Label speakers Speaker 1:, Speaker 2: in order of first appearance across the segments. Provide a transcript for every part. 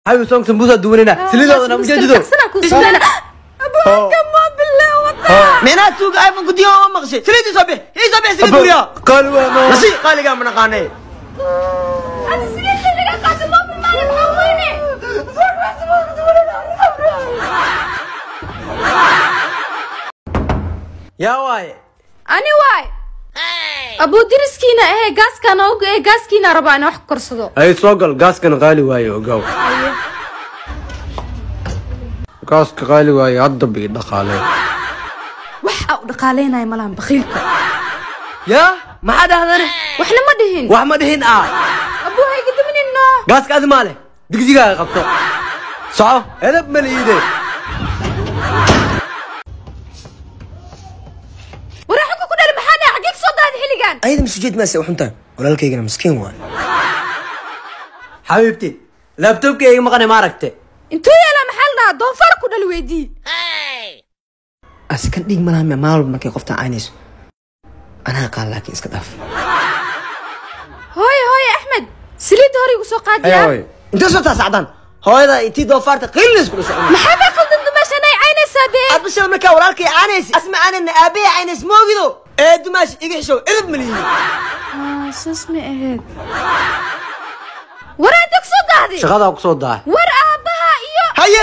Speaker 1: Xabiib, soonka sambuusa duwanina saliidoodana mujeedido.
Speaker 2: Abuka mobile wata.
Speaker 3: Meenaa tuuga iPhone ku diyo ma maqshay? Saliid soo bix, ii soo bix saliid guriga.
Speaker 1: Qaali waa ma.
Speaker 3: Nasi qaaliga ma naqaanay.
Speaker 2: Hadi saliid laga qaato mobil maalin maxaa weyne?
Speaker 1: Yaa waaye?
Speaker 2: Ani waay. Abuu diriskiina ahee, gaaskaana og ee gaaskiina rabaa inaan wax ku korsado.
Speaker 1: Ay soo gal, gaaskana qaali waaye, ogow. Gaaska qaali waaye, hadda bii dhaqaalee.
Speaker 2: Wax aa u dhaqaaleynaya malahan bakhiilka.
Speaker 1: Yaa maxaa dhahdane?
Speaker 2: Waxna ma dhihin.
Speaker 1: Wax ma dhihin aa.
Speaker 2: Abuu hayga daminino.
Speaker 1: Gaaska adi maale, digsigaaga qabso, soco, edab ma liide.
Speaker 2: Waraa xunka ku dhali, maxaa dhaca? Xaggee ka soo daaday xilligan?
Speaker 3: Ayada masujeed maase xuntaan, walaalkaygana miskiin waay.
Speaker 1: Xabiibti, laabtoobkayga iga maqanay ma aragte?
Speaker 2: Intuu yeelaa maxaa la dhahaa? Doonfaar ku dhali weydii.
Speaker 3: Asikan dhiig malaha maal walba markay qofta caynayso anaa qaal, laakiin iska dhaaf.
Speaker 2: Hooye, hooye Axmed, saliidda hore igu soo qaadiyaa.
Speaker 3: Intee soo taa sacdaan hooyada intii doofaarta qiilinays kula socon.
Speaker 2: Maxaa kaa qaldan? Dumaashan ay caynaysaa bee.
Speaker 3: Aad bishada markaa walaalkay caanaysa asma caanayna aabbahay caynays moogido ee dumaash iga xishow, edab maliyi.
Speaker 2: Saas ma ahayd. Waraa intee ku soo daahday?
Speaker 1: Shaqadaa ku soo daahay.
Speaker 2: War aabbaha iyo
Speaker 3: haye.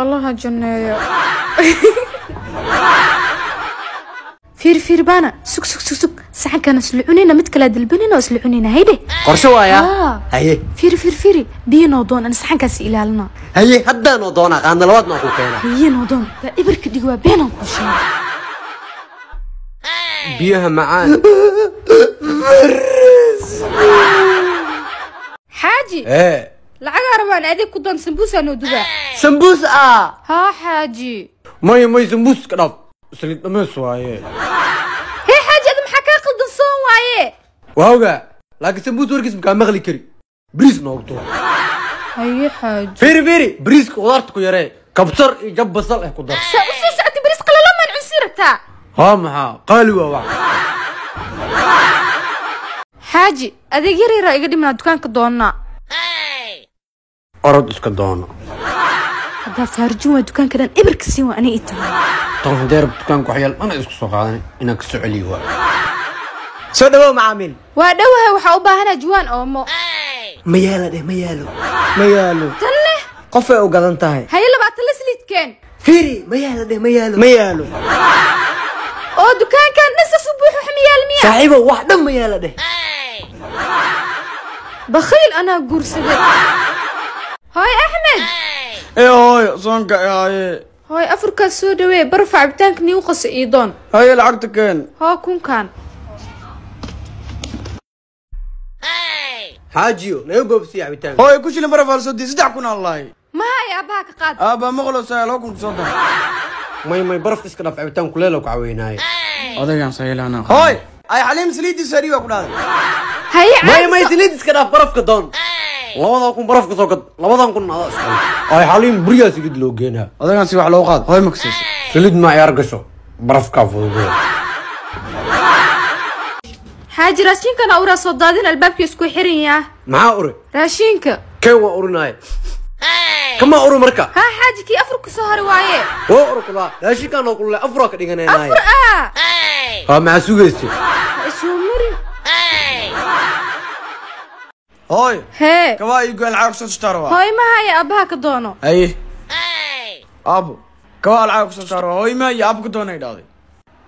Speaker 2: Allaha janneeyo. Fiir fiir baana, sug sug sug sug, saxankan isla cunayna, mid kale dalbanayna oo isla cunayna, hayde.
Speaker 1: Qorshe waaya. Haye.
Speaker 2: Fiir fiir fiiri, biyo noo doon, ana saxankaas ilaalina.
Speaker 1: Haye, haddaan oo doonaa qaanda labaad noo ku keenaa.
Speaker 2: Haye noo doon, baa ibirka dhig, waa beenaan kuu sheegay.
Speaker 1: Biyaha macaan.
Speaker 2: Xaaji.
Speaker 1: Ee.
Speaker 2: Lacagaa rabaan adeeg ku doon, sambuusaa noo dubaa.
Speaker 1: Sambuus ah?
Speaker 2: Haa xaaji.
Speaker 1: May may, sambuus ka dhaaf, saliid dhameys waaye.
Speaker 2: Hee xaaji, adi maxaa kaa qaldan? Soon waaye.
Speaker 1: Waa ogaa, laakiin sambuus warkiis makaa maqli kari, bariis noogu tuur.
Speaker 2: Haye xaaji.
Speaker 1: Fiiri fiiri, bariiska khudaarta ku yaree, kabsar iyo jab basal eh ku dar.
Speaker 2: Saa u soo socotay bariis qalalo maan cunsi rabtaa?
Speaker 1: Haa, maxaa qaali waa wax.
Speaker 2: Xaaji, adeeg yar yaraa iga dhimanaa, dukaanka doonnaa.
Speaker 1: Orod iska doono.
Speaker 2: Haddaa faarjin waa dukaanka dhan ibirka siin waa aniga ii tahay.
Speaker 1: Tan haddee rab dukaanka waxyaal dhana isku soo qaadan inaan ka soo celiyo waa.
Speaker 3: Soo dhawow macaamiil.
Speaker 2: Waa dhowahay, waxaa u baahanaa juwaan oomo.
Speaker 3: Ma yaalo dheh, ma yaalo, ma yaalo.
Speaker 2: Tan leh.
Speaker 3: Qofay u gadan tahay.
Speaker 2: Haye, 20 la saliidkeen.
Speaker 3: Fiiri, ma yaalo dheh, ma yaalo, ma yaalo.
Speaker 2: Oo dukaankan dhan saas u buuxo wax ma yaal miya?
Speaker 3: Saaxiibow, wax dhan ma yaalo dheh.
Speaker 2: Bakhiil anaa guursaday. Hooy Axmed.
Speaker 4: Ee hooyo, soonka haye.
Speaker 2: Hooy, afurkaas soo dhawee, barfa cabitaanka niigu qasa ii doon.
Speaker 4: Haye, lacagta keen.
Speaker 2: Hoo, kunkan.
Speaker 1: Xaajiyo, naga goobsiya cabitaanka.
Speaker 4: Hooyo, ku shilin baraf halsoo dii 3000 allahi.
Speaker 2: Mahay, aabbaha ka qaad.
Speaker 4: Aabba maqlo saa 2000 kusoo dar.
Speaker 1: May may, baraf iska dhaaf, cabitaan kuleelo ku caweynaaye.
Speaker 4: Odaygaan sahilaana. Hooy ay Xaliim, saliidii sari waa ku dhahday.
Speaker 2: Haye.
Speaker 1: May may, saliid iska dhaaf, barafka doon. 2000 barafka soo gad, 2000 adaa iska ay Xaliim buriyaa saliid loo geenaa.
Speaker 4: Odaygaan si wax loo qaad, hooy ma kasayso.
Speaker 1: Saliid ma ciyaar gasho, barafkaa fududee.
Speaker 2: Xaaji, raashinkana uraa soo daadin, albaabka isku xiran yaa.
Speaker 1: Maxaa ure?
Speaker 2: Raashinka.
Speaker 1: Keen waa urinaaye, kama uru marka.
Speaker 2: Haa xaaji, kii afur ku soo haray waaye.
Speaker 1: Waa uru kulaa, raashinkaan oo kulule afuraa ka dhiganaynaay.
Speaker 2: Afur ah.
Speaker 1: Haa, maxaa sugaysa?
Speaker 2: Ha isoo marin.
Speaker 4: Hooy.
Speaker 2: Hee.
Speaker 4: Kabaa ii goyn, lacag kusoo saaro waa.
Speaker 2: Hooy mahaya, aabbaha ka doono.
Speaker 4: Haye aabo, kabaa lacag kusoo saaro waa. Hooy ma iyo aabo ka doonay dhahday.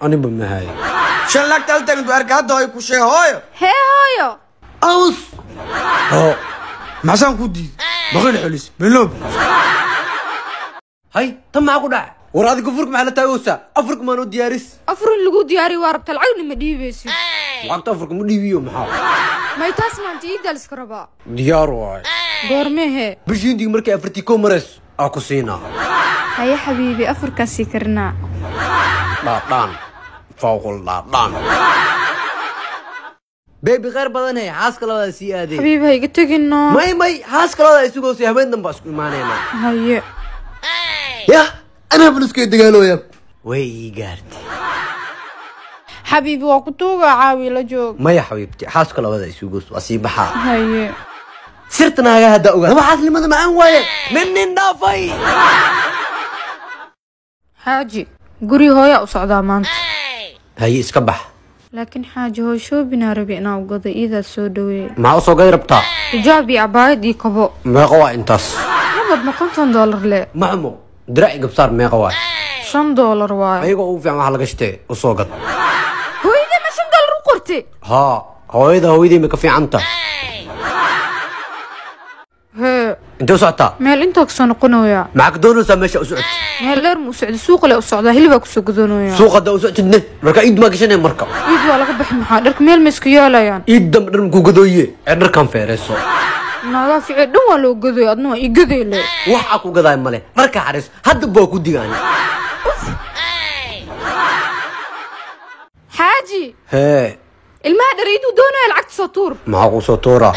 Speaker 1: Aniba mahaye.
Speaker 4: Shan lacagta hal taagan arka hadda, hooy ku sheeg hooyo.
Speaker 2: Hee hooyo.
Speaker 1: Aws hoo.
Speaker 4: Maxsaan ku diiday? Baqiil xolis biloob.
Speaker 1: Hay, tan maxaa ku dhacay? War adiga furka maxaa la taagoosaa? Afurka maan u diyaaris.
Speaker 2: Afur in lagu diyaariyo waa rabta, lacagna ma dhiibaysid.
Speaker 1: Lacagta afurka ma dhiibiyo maxaa?
Speaker 2: May taas maanta iidaa liska rabaa.
Speaker 1: Diyaar waay.
Speaker 2: Goormehe?
Speaker 1: Bishii intii markay afartii koo marayso aa ku siinaa.
Speaker 2: Haye xabiibi, afurkaasii karinaa.
Speaker 1: Dhaadhaan fawqul dhaadhaan, bebi khayr badan he, xaaska labada sii aaday.
Speaker 2: Xabiibi, ha iga tegino.
Speaker 1: May may, xaaska labada isugoosay, habeen danba isku imaanaynaa.
Speaker 2: Haye.
Speaker 1: Yah, anaa buluskay dagaalooya way ii gaartay.
Speaker 2: Xabiibi, waa ku tuugaa, caawi la joog.
Speaker 1: Maya xabiibti, xaaska labada isugoos waa sii baxaa.
Speaker 2: Haye.
Speaker 3: Sirta naaga hadda ogaa.
Speaker 1: Laba xaasnimada macaan waaye. Nin nin dhaafay.
Speaker 2: Xaaji, guri hooyaa u socdaa maanta.
Speaker 1: Haye, iska bax.
Speaker 2: Laakiin xaaji, hooy shoobinaa rabi inaa u gado, iidaa soo dhaweeye.
Speaker 1: Maxaa usoo gadi rabtaa?
Speaker 2: Xijaab iyo cabaayad iyo kabo.
Speaker 1: Meeqa waa intaas?
Speaker 2: Ma badno, $50 le.
Speaker 1: Maxmo dirac iyo gabsaar meeqa waay?
Speaker 2: $5 waaye.
Speaker 1: Ayagoo ugu fiican waxa laga shitee usoo gad.
Speaker 2: Hooyadee ma $5 u qortay?
Speaker 1: Haa, hooyada hooyadii ma ka fiicanta.
Speaker 2: Hee.
Speaker 1: Intee u socotaa?
Speaker 2: Meel intaa kasoo noqonayaa.
Speaker 1: Maxaa ka doonaysaa meesha u socotid?
Speaker 2: Meel dheer ma u socda, suuqa le u socdaa, hilibaa kusoo gadoonaya.
Speaker 1: Suuqa haddaa u socotidne, marka iid maa gashanay marka.
Speaker 2: Iid waa laga baxi, maxaa dharka meel ma isku yaalayaan?
Speaker 1: Iid dambe dhar makuu gadooye ee dharkan feereyso.
Speaker 2: Naagaa ficee dhan waa loo gadoy, adna waa ii gadoy le.
Speaker 1: Waxaa ku gadaay male, dharka xariis hadda baa ku digaan.
Speaker 2: Xaaji.
Speaker 1: Hee.
Speaker 2: Ilmaha dhar iiduu doonaya, lacagta soo tuur.
Speaker 1: Maxaa kuu soo tuuraa?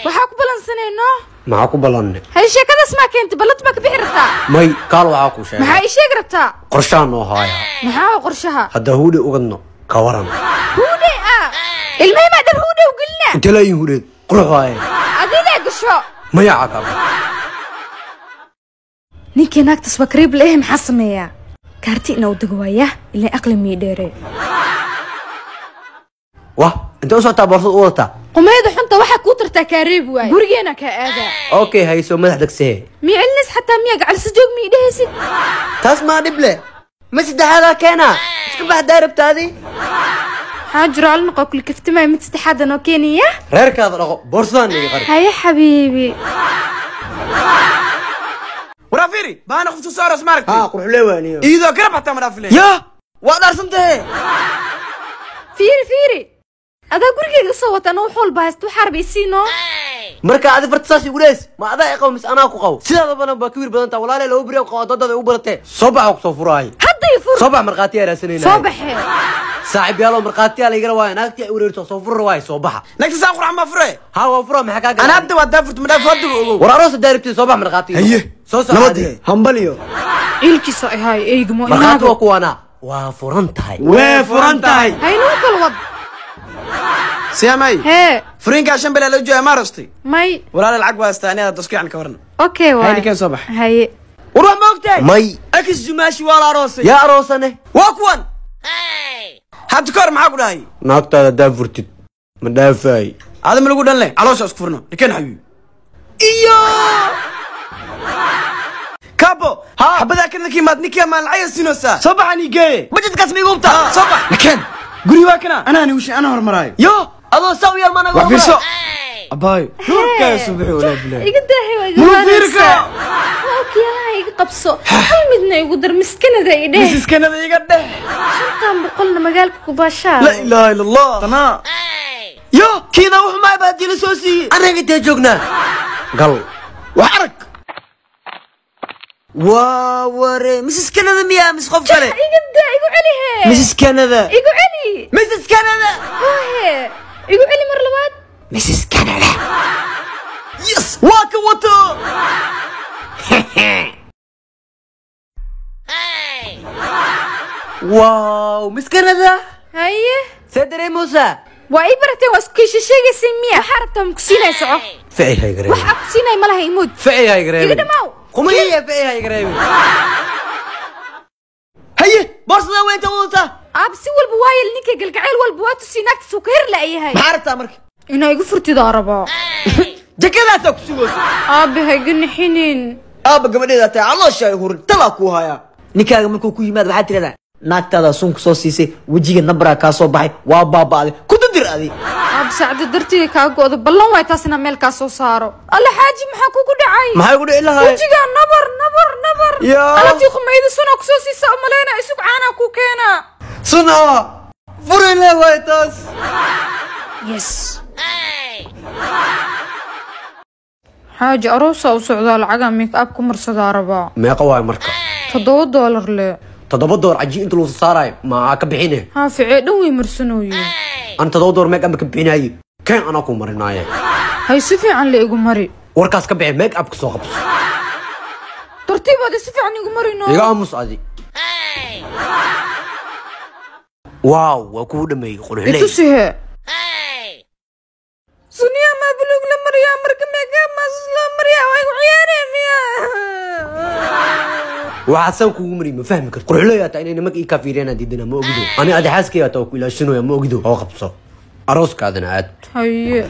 Speaker 2: Waxaa ku balansanayno.
Speaker 1: Maxaa ku ballanne?
Speaker 2: Hay, sheekadaas maa keentay? Ballad maa ka bixi rabtaa?
Speaker 1: May, kaal, waxaa kuu sheegay.
Speaker 2: Maxaa ii sheegi rabtaa?
Speaker 1: Qorshaha noo haaya.
Speaker 2: Maxaa qorshaha?
Speaker 1: Haddaa huudhe ugadno ka waran?
Speaker 2: Huudhe ah, ilmahi maa dhar huudhe u gelina?
Speaker 1: Intee laayin huudheed qurux waaye.
Speaker 2: Adigaa gasho.
Speaker 1: Maya cagaaba.
Speaker 2: Ninkii naagtaas waa kariib la eh, maxaa sameeyaa? Kaarti inaa u dego waaya, ilaa aqli mii dheere.
Speaker 1: Wah, intee u socotaa boorsada u wadataa?
Speaker 2: Qumayda xunta waxaa kuu tartaa kaareeb waay, gurigeena kaa aadaa.
Speaker 1: Okay, hayso madax degsehe.
Speaker 2: Mii celinays xataa miyaa gacalisa joog mii dhehaysid?
Speaker 3: Taas maa dhib leh, ma saddexaadaa keenaa, iska bax daa rabtaadi.
Speaker 2: Maxaa jiro alnaqoo kuli kaftamaya, mid saddexaada noo keenaya.
Speaker 1: Reerkaada dhaqo, boorsadaan iga qari.
Speaker 2: Haye xabiibi.
Speaker 4: Waraa fiiri, baana qoftu soo aroos ma aragtay?
Speaker 1: Haa, quruxlee waaniyo.
Speaker 4: Iyadoo garab xataa ma dhaafile.
Speaker 3: Yaa waa dhaarsan tahe.
Speaker 2: Fiiri fiiri, adaa gurigeyga usoo wata, anoo wax walba haysta, waxaa raba isiinoo.
Speaker 1: Marka adi farta saas igu dhees, ma adaa i qabo mise anaa ku qabo? Sidaada badan baa ka wir badan taa, walaalay, laba beri qabo dadada u baratee. Soo bax oo kusoo furaay.
Speaker 2: Hadda i fur.
Speaker 1: Soo bax, markhaatiyaa raasanayna.
Speaker 2: Soo baxee.
Speaker 1: Saaxiib yaalo, markhaatiyaa laygala waaya, naagtii ay wareerto soo furi waay, soo baxa.
Speaker 4: Nagta saan qurxan baa fure.
Speaker 1: Haa, waa fura, maxaa kaa
Speaker 4: Ana
Speaker 1: galay?
Speaker 4: Hadda waa daafurta ma dhaaf, hadda ogow.
Speaker 1: War aroos haddaa rabtid, soo bax markhaati.
Speaker 4: Haye.
Speaker 1: Soo soco.
Speaker 4: Nabad.
Speaker 1: Adi.
Speaker 3: Hambaliyo.
Speaker 2: Ciilkiisa ahaay eygmo.
Speaker 1: Markhaati waa kuwaana, waa furan tahay.
Speaker 4: Way furan tahay.
Speaker 2: Haynuu kala wad.
Speaker 4: Siyaamay.
Speaker 2: Hee.
Speaker 4: Furiinkaa 5 bilaa loo jooga, ma arostay?
Speaker 2: May.
Speaker 4: Walaal, lacag waa haystaa aniga, dasku yacan ka waran.
Speaker 2: Okay waay.
Speaker 4: Hay, ninkan soo bax.
Speaker 2: Haye.
Speaker 3: War wax ma ogtahay?
Speaker 1: May.
Speaker 3: Ex jumaashi waa la aroosay.
Speaker 1: Yaa aroosane?
Speaker 3: Waa kuwan.
Speaker 4: Hadda ka hor maxaa ku dhahay?
Speaker 1: Naagtaada haddaa furtid ma dhaafaay.
Speaker 4: Aada ma lagu dhan leh, caloosha isku furno, ninkan xabiibi.
Speaker 3: Iyo
Speaker 4: Kabo xabadaa kana kiimaad ninkaa maan lacag siinaysaa, soo baxan ii geeye.
Speaker 3: Budgetkaas ma igu hubtaa?
Speaker 4: Soo bax, ninkan guri waa kana, anaa niwshay, anaa hormaraayo.
Speaker 3: Yo, adoo saa u yaal maana.
Speaker 4: Wax fiirso abaayo, nuurkaa soo bixi, walaa bilaa.
Speaker 2: Iga daahay, waa iga
Speaker 4: Muluu fiiri
Speaker 2: waanaysaa.
Speaker 4: karo.
Speaker 2: Waa okyaalaha iga qabso, hal midna igu dar, miskanada i dheh.
Speaker 4: Misiskanada iga dheh.
Speaker 2: 500-na magaalka ku baashaa.
Speaker 4: La ilaaha illa Allah, tanaa.
Speaker 3: Yo, kiida wax maay baa dila soo siiyey.
Speaker 1: Anaga intee joognaa? Gal.
Speaker 4: Wax arag.
Speaker 3: Waa ware, Mrs Canada miyaa mis qof kale?
Speaker 2: Iga daa, igu celi hee.
Speaker 3: Mrs Canada.
Speaker 2: Igu celi.
Speaker 3: Mrs Canada.
Speaker 2: Hoohe, igu celi mar labaad.
Speaker 3: Mrs Canada, yes, waa ka wato.
Speaker 1: Wow, Miss Canada.
Speaker 2: Haye.
Speaker 1: See dareemaysaa?
Speaker 2: Waa ii barateen, waa isku kiisha sheegaysay miya? Waxaa rabtaa ma ku siinaya, soco.
Speaker 1: Ficil hay gareebin.
Speaker 2: Waxaa ku siinaya malaha, imood.
Speaker 1: Ficil hay gareebin.
Speaker 2: Iga dhamaaw.
Speaker 1: Qumayya, ficil hay gareebin.
Speaker 3: Haye, boorsada weynta wadataa.
Speaker 2: Aab, si walba waayel, ninka galgacayl walba waa tusii, naagtiis uu ka her la'yahay.
Speaker 3: Maxaa rabtaa marka?
Speaker 2: Inaa igu furtidaa rabaa.
Speaker 3: Jakadaasaa ku sugaysa.
Speaker 2: Aabe, ha iga nixinin.
Speaker 3: Aabba gabadheeda tahay, caloosha ay hurin, talaa kuu hayaa. Ninkaaga markuu ku yimaad waxaad tirahdaa naagtaada suunka soo siisay, wejiga nabraa kaa soo baxay, waa baaba'day, ku dadir adi.
Speaker 2: Aab, saacada darteeda kaa go'do, ballan waay taas inaan meel kaa soo saaro. Alla xaaji, maxaa kugu dhacay?
Speaker 1: Maxay ku dhici lahaay?
Speaker 2: Wejigaa nabar nabar nabar.
Speaker 1: Yaa.
Speaker 2: Alatii qumayda sunaa kusoo siisa umaleyna, isug caanaa ku keenaa.
Speaker 1: Suna furin leh waay taas.
Speaker 2: Yes xaaji, aroosaa u socdaa, lacagaa make up ku marsadaa rabaa.
Speaker 1: Meeqa waay marka?
Speaker 2: $7 le.
Speaker 1: $7 caji inta lagu soo saarayo maa ka bixine?
Speaker 2: Haa, ficee dhan way marsanooyiin.
Speaker 1: An $7 make up ka bixinaye, keen anaa ku marinaaye.
Speaker 2: Hay, si fiican la igu mari.
Speaker 1: Warkaas ka bixi, make up ka soo qabso.
Speaker 2: Tartiibaada, si fiican igu mari no.
Speaker 1: Iga aamus adi. Waaw, waa kuu dhameeyey quruxley.
Speaker 2: Itusi hee, suniya maa buluug la mariyaa marka make
Speaker 5: Meekab maas loo mariyaa? Waa igu ciyaaraya miya?
Speaker 1: Waxaa san kugu mariy ma fahmi karto. Quruxlooyaa taa, inay nimanka ii kaa fiiriyaan diidana, ma ogido? Ani adi xaaskaygaa taa, waa ku ilaashanooya, ma ogido? Oo qabso, arooskaadana aad.
Speaker 5: Haye.